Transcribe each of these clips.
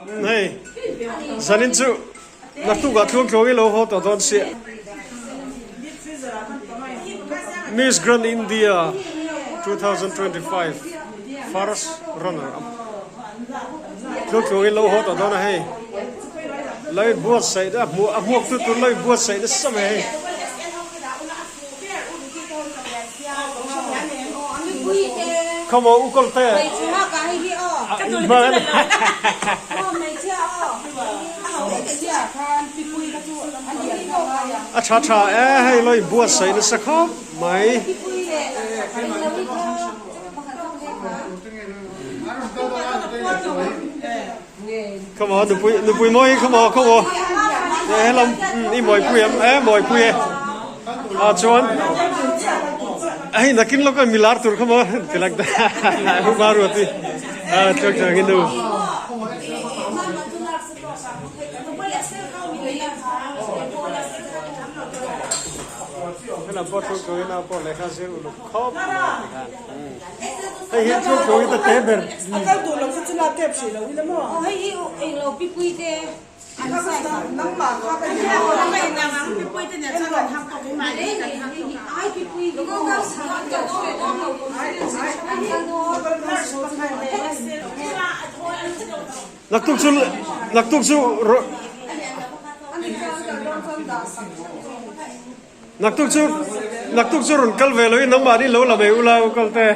Hei zanin chu naktukah tluangtluang i lo haw tawh dawn sia. Miss Grand India 2025 first runner up tluangtluang i lo haw tawh dawn a hei. Lo in buatsaih a hmuh a hmuak tu tur lo in buatsaih nasa mai hei. Come on, ukol te. A tha tha e hei lo in buatsaih nasa khawp mai. Come on, nupui nupui mawi come on, come on. E helam i mawi pui em e mawi pui e. A chuan hei nakin lawk a milar tur come on tilak da. Hu ba ruati. A chuak chuak in nu. Helam pawh thu thu in a pawh lehkha zir uluk khawp mai tikhan. Hei hi chu thu hi ta te ber. A kal duh lo kha chu la tep hrih lo ila maw? Aw hei hi eng lo pipui te an sai sa. Nangmah kha ka ni lo. Ai pipui hi Naktuk chu naktuk chu Naktuk chu naktuk chu rawn kal ve loin nangmahni lo la mai ula u kal te.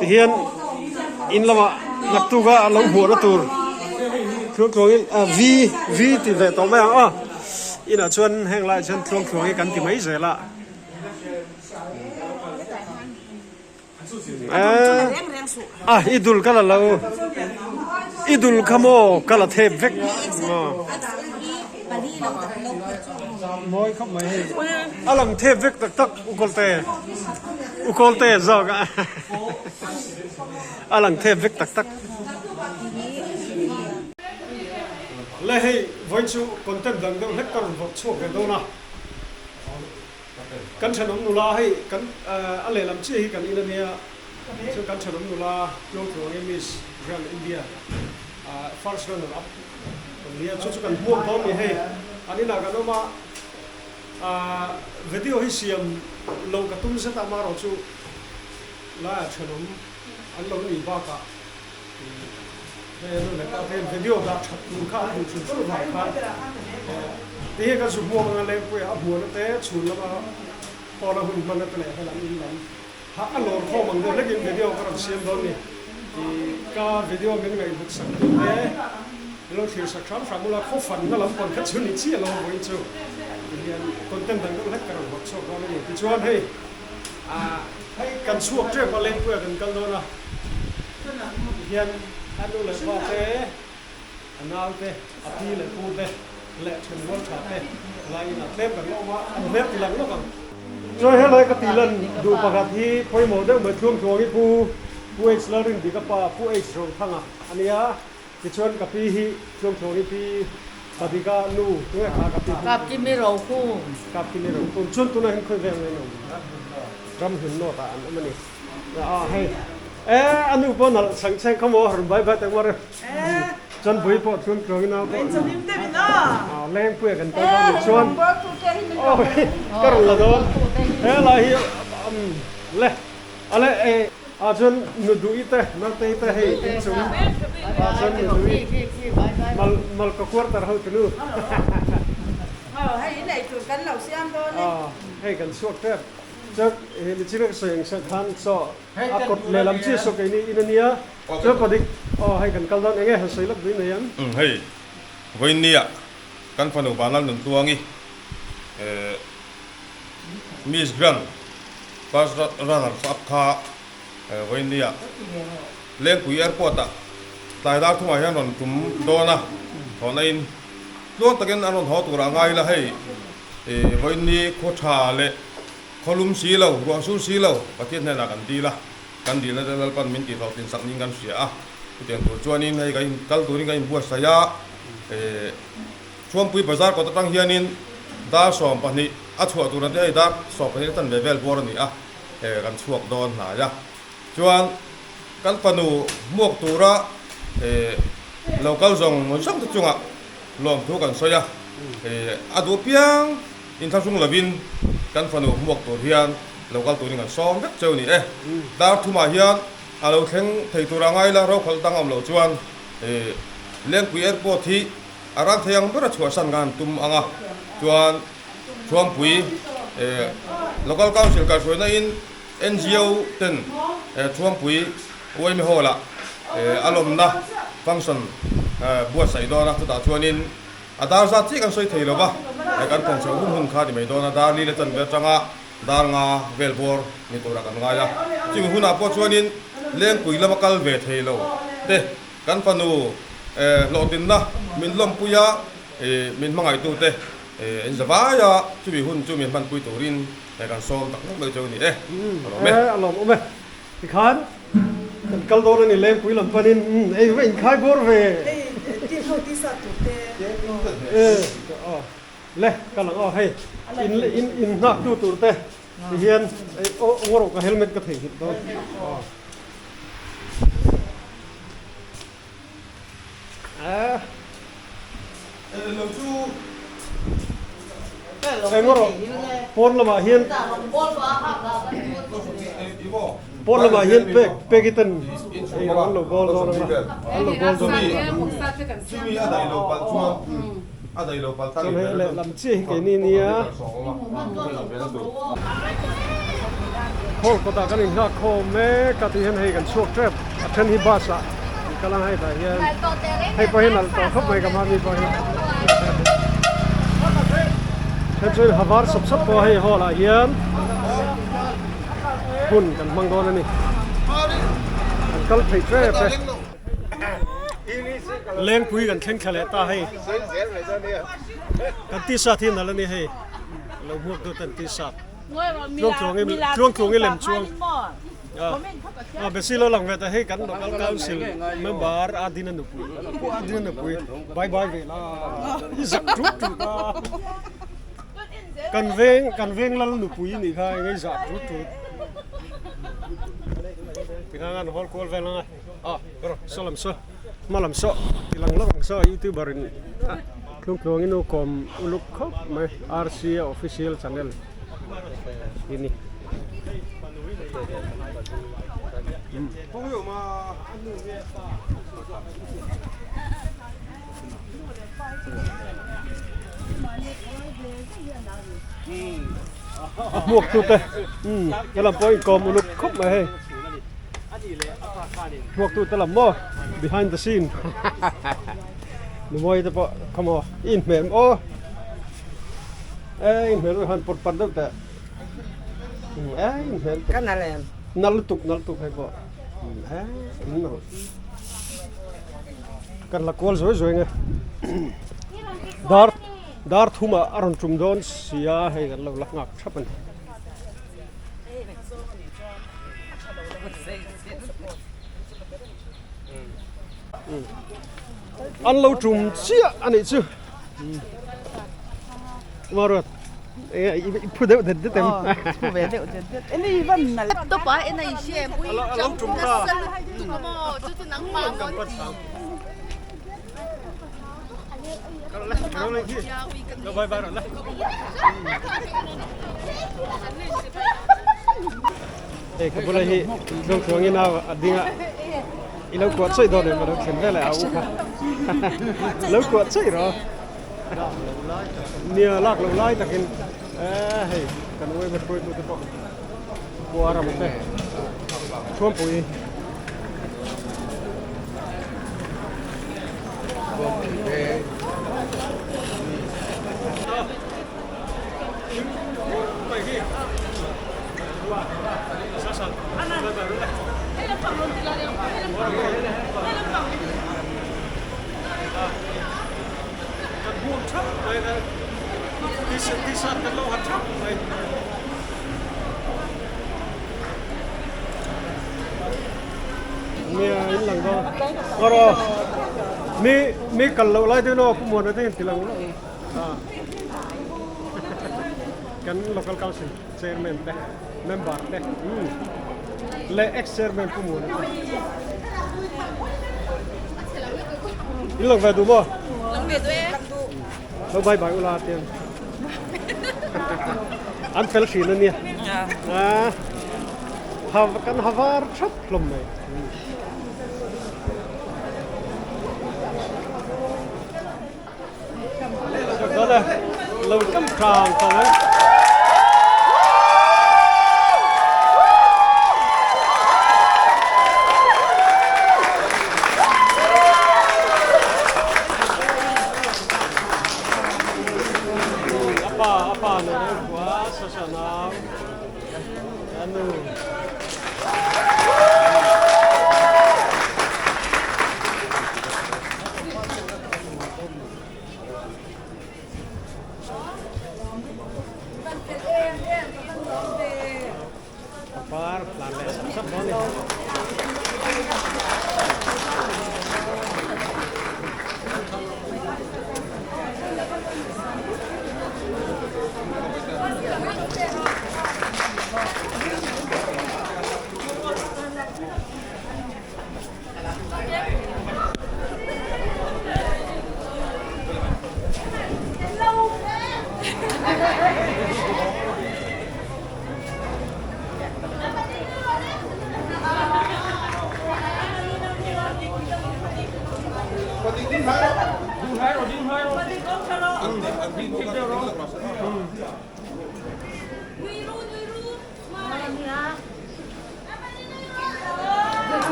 Tihian in lamah naktuka a lo hmuhna tur thluangtluangin a V V ti ve tawh mai ang a inah chuan heng laiah chuan thluangtluang hi kan ti mai zel a. A i dul ka la lo i dul kha maw ka la thep vek mawi khawp mai hei a lang thep vek tak tak ukawlte ukawlte zawk a a lang thep vek tak tak le hei vawiin chu content dang deuh hlek ka rawn vawrh chhuak ve dawn a. Kan thenawm nula hei kan a lehlam chiah hi kan in ania chuan kan thenawm nula Tluangtluangi Miss Grand India first runner up kan nia chu chu kan hmuak dawn ni hei an inah kan awm a video hi siam lo ka tum zet a amaherawh chu laiah thenawm an lo nih bakah Hei a nu leh pa te hian video dah that tur kha an duh chhun chhun vang khan ti hi kan zu hmuak anga lengpuia a hmuahna te chhun lama hawla hun hmanna te leh helam in lam ha a lawr khawm ang deuh hlekin video ka rawn siam dawn ni ka video min ngaihhlut sak tu te min lo thlir sak hram hram ula khaw fanna lam pawn kha chu ni chiah lo vawiin chu ti hian content dang deuh hlek ka rawn vawrh chhuak dawn a ni tichuan hei Kan chhuak tep a lengpuia kan kal dawn a tihian a nu leh pa te a nau te a pi leh pu te leh thenrual tha te laiin a tlem kan la awm a an hmel ti lang lawk ang. Chuan helai ka tih lan duh pakhat hi pawimawh deuh mai Tluangtluang hi Pu Pu H Lalrindika pa Pu H Rothanga a nia. Tichuan ka pi hi Tluangtluang i pi Padika nu tunge kha ka pi Kap Kimi Rokhum. Kap Kimi Rokhum chuan tunah hian khawi veng mai an awm ram hlun nawt ah an awm a ni a hei e a nu pawh nalh chhang chheng kha maw rawn bai bai tak mar chuan bui pawh Tluangtluang i nau pawh a lengpuia kan kal dawn ni chuan aw ka rawn la dawn helai hi le a le e Ah chuan nu duh te nautei te hei inchung ah chuan nu duh i mal mal ka quarter ho tunu ah hei kan chhuak tep chuan he michina ka sawi ang sawi khan chaw a kawt lehlam chiah saw keini in ania chuan padik aw hei kan kal dawn enge han sawi lawk duh nei ang. Umm hei vawiinnia kan fanu Vanlal Nuntluangi eh Miss Grand First runner up kha vawiinnia Lengpui Airport ah tlai dar thumah hian rawn tum dawn a, thawhna in tluang takin an rawn haw turah a ngai la hei vawiinni khaw tha leh khaw lum si lo, ruah sur si lo Pathian hnenah kan dil a, kan dilna te Lalpan min tihhlawhtlin sak niin kan hria a, chutiang tur chuanin hei kan kal turin kan inbuatsaih a, Thuampui Bazar kawt atang hianin dar 12. a chhuah tur an ti a hei dar 12 a chanve vel bawr a ni a kan chhuak dawn hnai a chuan kan fanu hmuak tura lo kal zawng zawng te chungah lawmthu kan sawi a a duh piang inthlahrung lovin kan fanu hmuak tur hian lo kal turin kan sawm vek cheu a ni e dar thumah hian a lo thleng thei tur a ngai la rokhawlh dang a awm loh chuan Lengpui Airport hi a ral thei ang ber a chhuahsan khan an tum ang a, chuan Thuampui Local Council kaihhruaina in NGO ten Thuampui YMA Hall ah a lawmna function buatsaih dawn a, chutah chuanin a dar zat chiah kan sawi thei lo va, kan thawng chho hun hun kha ni mai dawn a, dar li la chanve atanga dar nga vel bawr ni turah kan ngai a, chumi hunah pawh chuanin Lengpui lama kal ve thei lo te Kan fanu hlawhtlinna min lawmpui a, min hmangaihtute in za vai a, chumi hun chu min hmanpui turin kan sawm tak tak mai chu a ni e. A lawm e. A lawm awm e. Tikhan kan kal dawn a ni Lengpui lam panin ei va inkhai bawr ve. Hei team ho tisa tur te. Le kal ang aw hei in in in nghak tu tur te tihian aw ngaw rawh ka helmet ka theihnghilh dawn aw eh ngaw rawh pawn lamah hian pawn lamah hian pek pek i ten ei an lo bawl dawn anga an lo bawl dawn anga. Chawhmeh leh lam chiah hi keini nia. Hall kawtah kan inghak khawm mek a tih hian hei kan chhuak tep a then hi bus ah an kal ang hei tah hian hei pawh hi nalh tawh khawp mai ka mahni pawh hi then chuan ha var sawp sawp pawh hei hall ah hian hun kan hmang dawn a ni kan kal phei tep e. Lengpui kan thleng thla leh ta hei kan t-shirt hi nalh a ni hei lo hmuak deuh ten t-shirt tluang tluang i lem chuang a besi lo lang ve ta hei kan local council member a dina nupui a dina nupui bye bye ve la i zak tut tut a kan veng kan veng lal nupui nih kha engei zah tut tut tikhan an hawl kual vel ang a. Ah saw lam saw hma lam saw ti lang lawk ang saw youtuber in tlungtluang in u kawm uluk khawp mai RCA official channel hi ni. A hmuak tu te helam pawh inkawm uluk khawp mai hei. Hmuak tu te lam maw behind the scene numawi te pawh kha maw i inhmel aw e inhmel han pawt pat deuh teh e inhmel ka nal em nal lutuk nal lutuk hei pawh e in nal kan la kual zuai zuai nge dar dar thumah a rawn tum dawn sia hei kan lo la nghak thap a ni. An lo tum chiah a nih chu Maruat i phu deuh det det em phu ve deuh det det eni van nal laptop a ena i hre pui lo tum ta tu ka maw chu chu nangmah maw Hei ka bula hi Tlawngtluang in a ding a i lo kuah chaih dawn em a lo thlen veleh a u kha lo kuah chaih rawh nia lak loh lai takin eh hei kan uaima hruaitu te pawh kua ram te Thuampui. Nia in lang dawn awraw mi mi kal loh lai deuh in aw pu Muana te hian ti lang loh a. Kan Local Council Chairman te, Member te leh Ex-Chairman Pu Muana te. In lang ve duh maw? Lang ve duh e. Lo bye bye ula tian. An fel hrin a nia. Ha kan ha var thap hlawm mai. Lo kam thang tawh mai. A pa a pa nen an hua sasha nau a nu. Par plan leh sap sap dawn a ni.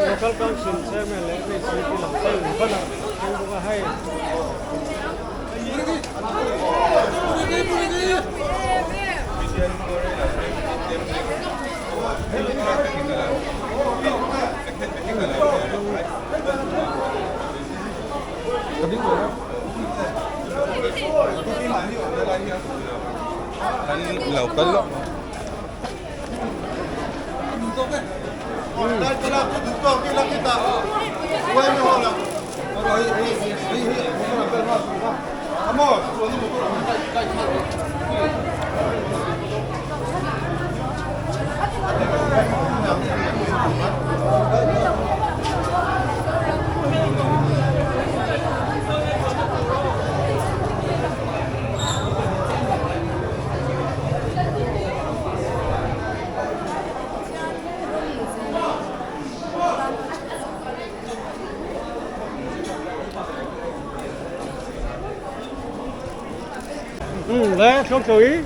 Local Council Chairman leh HCP lam ten banner keng bawk a hei. Le thlawk thlawk i.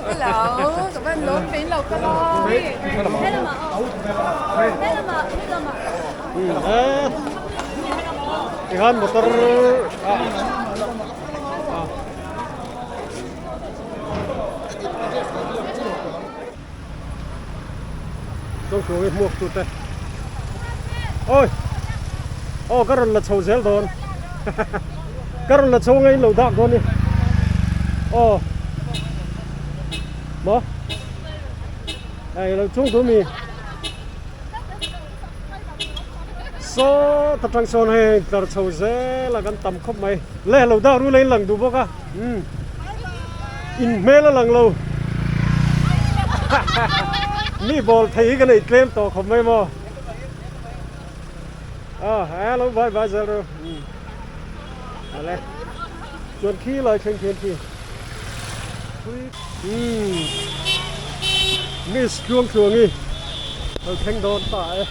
Hello, ka van lawm fein lo ka lo. Hello ma. Hello ma. Hello ma. Tikhan motor ah Chawngtluang hi hmuak tute Oi Aw ka rawn la chho zel dawn Ka rawn la chho anga in lo dak dawn ni Aw Maw Hei lo chung tu mi Saw ta tang sawn hei tlar chho zel a kan tam khawp mai Le lo dak rul a in lang duh bawk a Umm in hmel a lang lo Mi bawl thei hi ka nei tlem tawh khawp mai maw Aw hello bye bye zel ru Umm Awle chuan khi lai thleng khian khi Umm Miss Tluangtluangi lo thleng dawn ta e.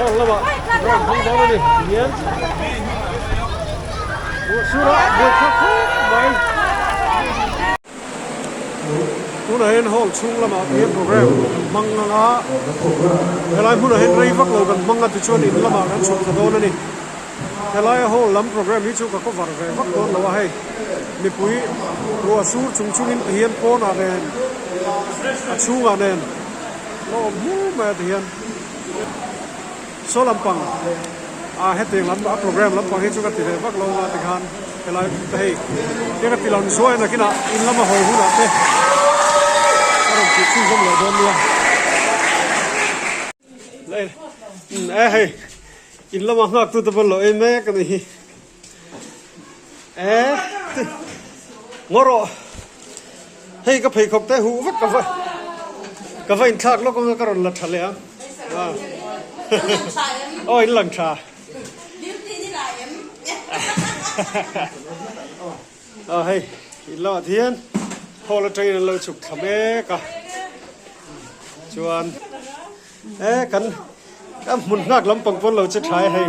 Hall lamah ground hmang dawn a ni tihian ruah sur a buai thlak khawp mai. Tunah hian hall chhung lamah tihian program kan hmang ang a, helai hmunah hian rei vak lo kan hmang a tichuan in lamah kan chhuk thla dawn a ni. Helaia hall lam program hi chu ka cover ve vak dawn lo a hei mipui ruah sur chung chungin tihian pawnah nen a chhungah nen la awm hmur mai a tihian saw lampang ah hetiang lam a program lampang hi chu ka ti ve vak lo a tikhan helai hei tia ka ti lang zuai nakinah in lama haw hunah te a rawn tih chhunzawm leh dawn nia. E hei in lama nghak tu te pawn lo ei mek a ni hi e ngaw rawh hei ka pheikhawk te huh vek ka va ka va inthlak lawk anga ka rawn la tha leh ang aw in lang tha aw hei in lamah hian hall atangin an lo chhuk thla mek a chuan e kan kan hmun nghak lampang pawn lo che tha e hei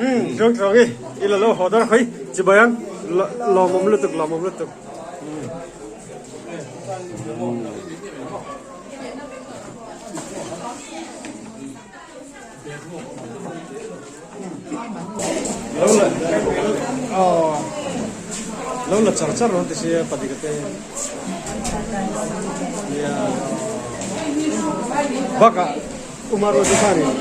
umm chuang chuang i i la lo haw dar khawi chibai ang lawmawm lutuk lawmawm lutuk Lo la aw lo la char char rawn ti sia pahnih ka te nia bakah Umar Rodi khanin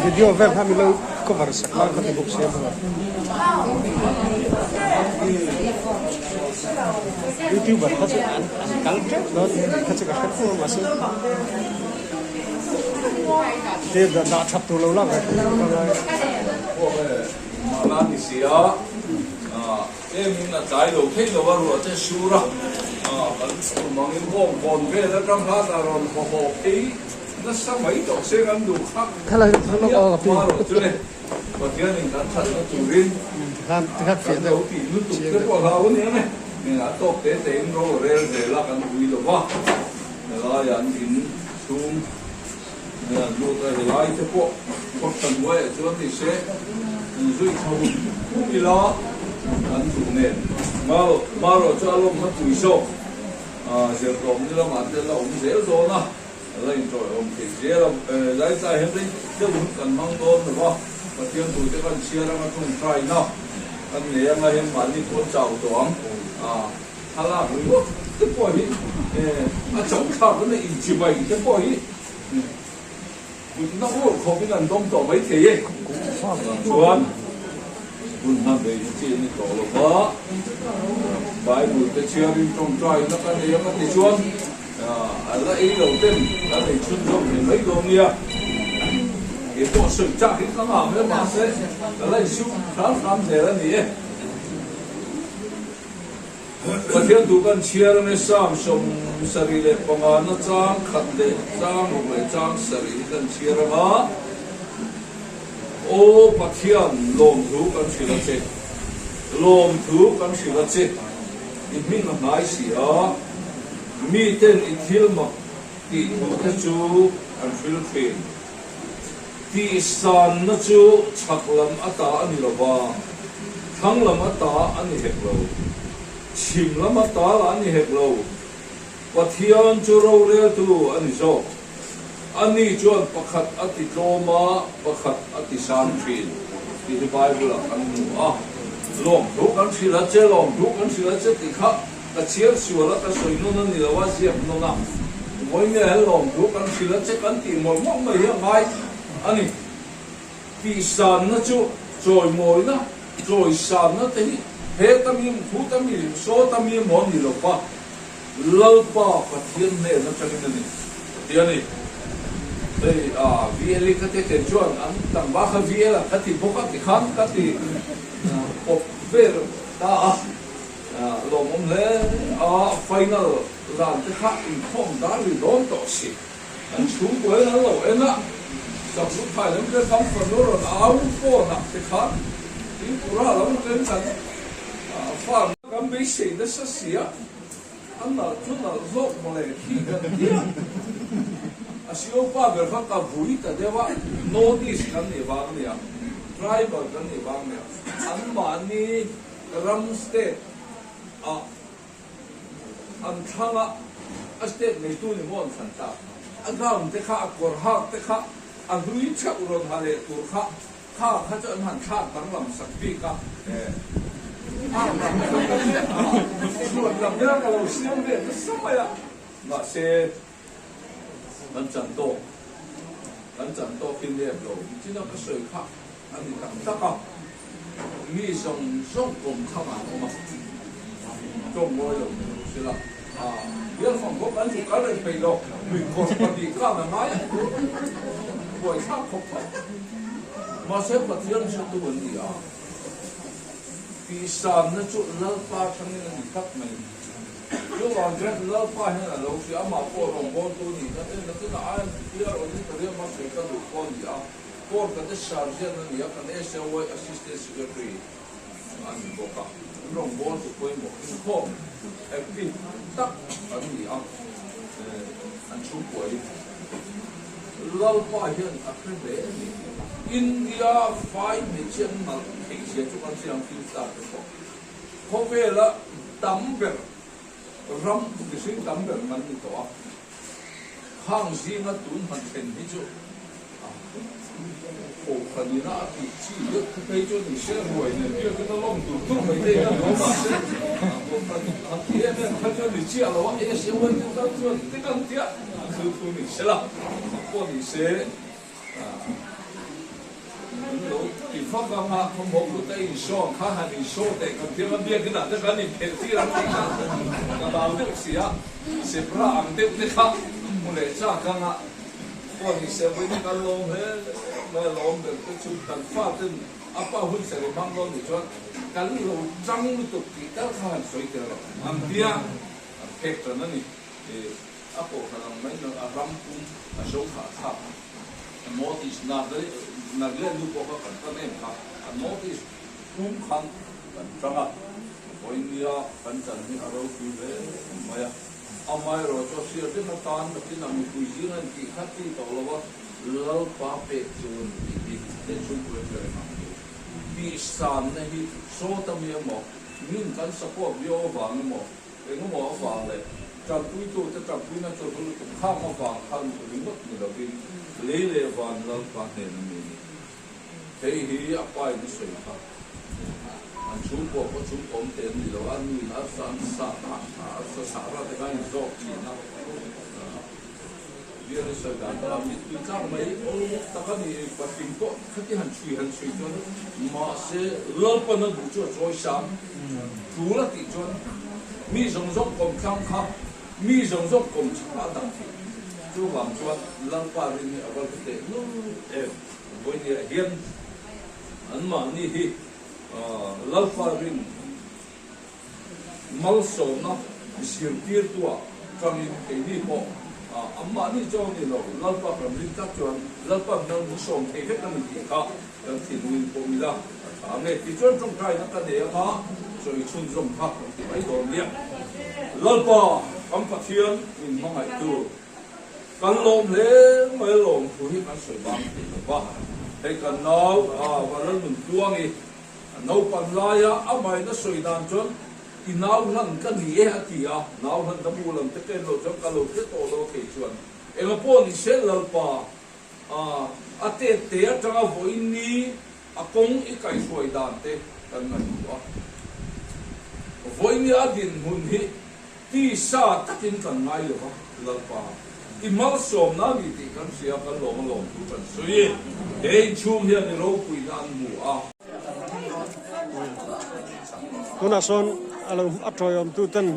video vel kha min lo cover sak la ka ti bawk sia maw youtuber kha chu an kal teuh dawn kha chu ka hre fur mahse. Te dah that tur lo lak ve thei ka ngai. Mala ni sia. Tlemin a tlai lo thei lo a, ruah te sur a, kan tum angin bawng kawn vel atang khan a rawn haw haw phei nasa mai tawh se kan duh kha ania hmarawh chu le Pathianin kan thatna turin kan lo tih lutuk te pawh hlau a ni ang e, a tawk te tein ro a rel zel a kan ui lo va, helaiah an in chhung an lut a, helai te pawh khawthla hnuaiah chuan ni se zui chho hum ila an duh nen marawh chu a lawmna pui zawk zirtawp ni lamah te la awm zel dawn a, a la inṭawihawm theih zel a, zaitlai hian rei deuh hun kan hmang dawn lo va, Pathian tute kan chhiar anga ṭawngṭaina kan nei anga hian mahni pawh chau tawh ang. Thlalak ringawt te pawh hi a chauh thlak na inchibai te pawh hi kutna ur khawpin an dawm tawh mai thei e. Chuan hun hman ve hi chi a ni tawh lo va, Bible te chhiarin tawngtaina ka nei ang a ti chuan a la ei lo ten kan ei chhunzawm thei mai dawn nia. Kei pawh sawi chak hi ka ngah mai mahse ka la insum hram hram zel a ni e. Pathian duh kan chhiar ange Psalm 75 na chang khat leh chang ruk leh chang sarih hi kan chhiar anga, Aw Pathian, lawmthu kan hrilh a che, lawmthu kan hrilh a che, i hming a hnai si a, miten i thil mak tih thu te chu an hril thin. Tihsanna chu chhak lam ata a ni lo va, thlang lam ata a ni hek lo, chhim lam ata lah a ni hek lo. Pathian chu roreltu a ni zawk. Ani chuan pakhat a ti tlawm a, pakhat a ti sang thin tih hi Bible-ah kan hmu a. Lawmthu kan hrilh a che, lawmthu kan hrilh a che tih kha ka chhiar sual a, ka sawi nawn a ni lo a, ziak nawn a. Vawi nge he lawmthu kan hrilh a che kan tih mawlh mawlh mai hi a ngai a ni. Tihsanna chu chawimawina, chawisanna te hi he ta mi, khu ta mi, saw ta mi emaw a ni lo va, Lalpa Pathian hnen atangin a ni ti a ni. Hei a VL i ka ti kei chuan an tlangval kha VL an ka ti bawk a tikhan ka ti pawp vel ta a, lawmawm hle a, final zan te kha inkhawm dar ri dawn tawh si. An chhungkua in an lo en a, Saklu thai lam te kan fanu rawn au phone ah te khan Tripura lam ten kan farm kan beisei nasa si a, a nalh chu nalh zawk mawle khi kan ti a, a CO pa ber kha ka vui ta deuh a, North East kan nih vang nia, tribal kan nih vang nia, anmahni ram state ah An thlang a, a state neitu ni maw an thlan tak? A gown te kha, a kawr hak te kha, a hlui theuh rawn ha leh tur kha, kha kha chu an han thlak danglam sak bik a, chhuat lam vel ka lo siam ve nasa mai a, mahse kan chan tawk, kan chan tawk hi nep lo, nichina ka sawi kha a ni tak tak a. Mi zawng zawng kawm thlang an awm a, tawng mawi lo ni lo sela, bial fang bawk an chu kal reng peih lo, lui kawr pahnih khan a ngai a, buaithlak khawp mai. Mahse Pathian hretu an ni a, tihsanna chu Lalpa thangin a ni tlat mai. Chuvang chuan Lalpa hian a lo hria, amah pawh rawngbawltu a nih na te, na te na ai an ti a, rawn inpariam a sawi ka duh pawh a ni a. Court ka te Sergeant a ni a, kan SAY Assistant Secretary a ni bawk a, an rawngbâwl chu pawimawh inkhawm active tak an ni a, an chhungkua hi Lalpa hian a hre hle a ni. India vai hmeichhia an nalh theih zia chu kan hria ang film star te pawh khawvela tam ber ram mihring tam ber kan ni tawh a, khang zinga tun han thlen hi chu Kohhranina a tih chi deuh thu phei chu ni se, ruai nen biakin a lawm tur tur mai te hian lo mah se, kohhran han ti em em kha chuan ni chiah lo a, SAY te tan chuan ti kan tia an thil thu ni se la, mak pawh ni se, an lo ti vak ang a, khawmhawk lut a insawn kha han insaw teh kan thiam a, biakin ah te kan inphelh tir ang tih kha ka hlau deuh si a, zebra ang deuh te kha hmu leh chak ang a. Pawh ni se vawiin kan lawm hle mai a lawm ber te chu kan fa ten a pa hun ser i hmang dawn nih chuan kan lo chang lutuk tih tal kha han sawi tel rawh an tia an phek tan a ni. A kohhran ang mai nalh a ram pum a zo thah thlak a North East Nagaland nu pawh kha kan tan em kha a North East pum khan kan tang a vawinia kan chan hi a ropui hle mai a amaherawhchu a hriat reng atan nakin a mipui zing a intih kha chi tawh lo a Lalpa pek chu a ni tih hi hei chhungkua in ka reng ang chu tihsanna hi sawta mi emaw min kan support viau avang emaw Engemaw avang leh tanpuitute tanpuina chu hlu lutuk khang avang khan ringawt ni lovin lei leh van Lalpa hnen a mi a ni. Hei hi a pa in a sawi kha. An chhungkua pawh chhungkaw awm thei an ni lo a, nu in arsa an sa a, arsa sah rat te khan a inzawk thin a. Bial i sawi dan kha mittui tlak mai awl tak a ni, patling pawh khati han chhui han chhui chuan mahse Lalpan a duh chu a chawi sang tul a tih chuan mi zawng zawng kawm thlang kha mi zawng zawng kawm chhak a dah thei chuvang chuan Lalpa rin hi a va hlu teh lul em vawinia hian anmahni hi Lalpa rin Malsawmna zirtirtua tangin keini pawh anmahni chu a ni lo, Lalpa kan rin tak chuan Lalpa hmel min sawm thei vek a ni tih kha kan thinlungin pawm ila a tha ang e. Tichuan tawngtaina ka nei anga sawi chhunzawm kha kan ti mai dawn nia. Lalpa kan Pathian min hmangaihtu kan lawm hle mai lawm thu hi kan sawi bang thei lo va, hei kan nau Valalnuntluangi A naupan laia a maina sawi dan chuan i nau hlan ka ni e a ti a, nau hlan ka bu lam te ka en loh chuan ka lo hre tawh lo thei chuan enga pawh ni se Lalpa a a tet te atanga vawiin ni a kawng i kaihruai dan te kan ngaihtuah a, vawiin ni a dinhmun hi tisa takin kan ngai lo va, Lalpa i malsawmna a ni tih kan hria, kan lawm a lawm thu kan sawi. He inchhung hian i ropuina an hmu a. Tunah sawn a lo a tawiawmtu ten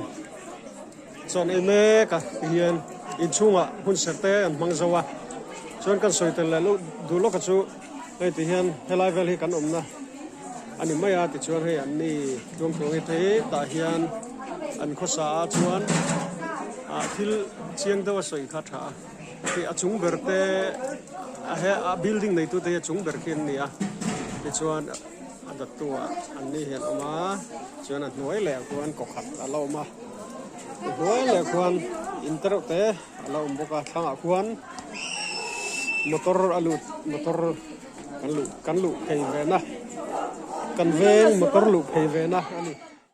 chuan ei mek a tihian inchhungah hun serh te an hmang zo a, chuan kan sawi tel leh duh lawka chu hei tihian helai vel hi kan awmna a ni mai a tichuan hei an ni tluangtluangi te hi tah hian an khawsa a chuan ah thil chiang deuh a sawi kha a tha a hei a chung ber te a he a building neitu te hi a chung ber khi an ni a tichuan a dattu ah an ni hi an awm a chuan a hnuai leh ah khuan kawkhat a la awm a a hnuai leh ah khuan in te reuh te a la awm bawk a thlangah khuan motor a lut motor kan luh kan luh phei ve na kan veng motor luh phei ve na a ni.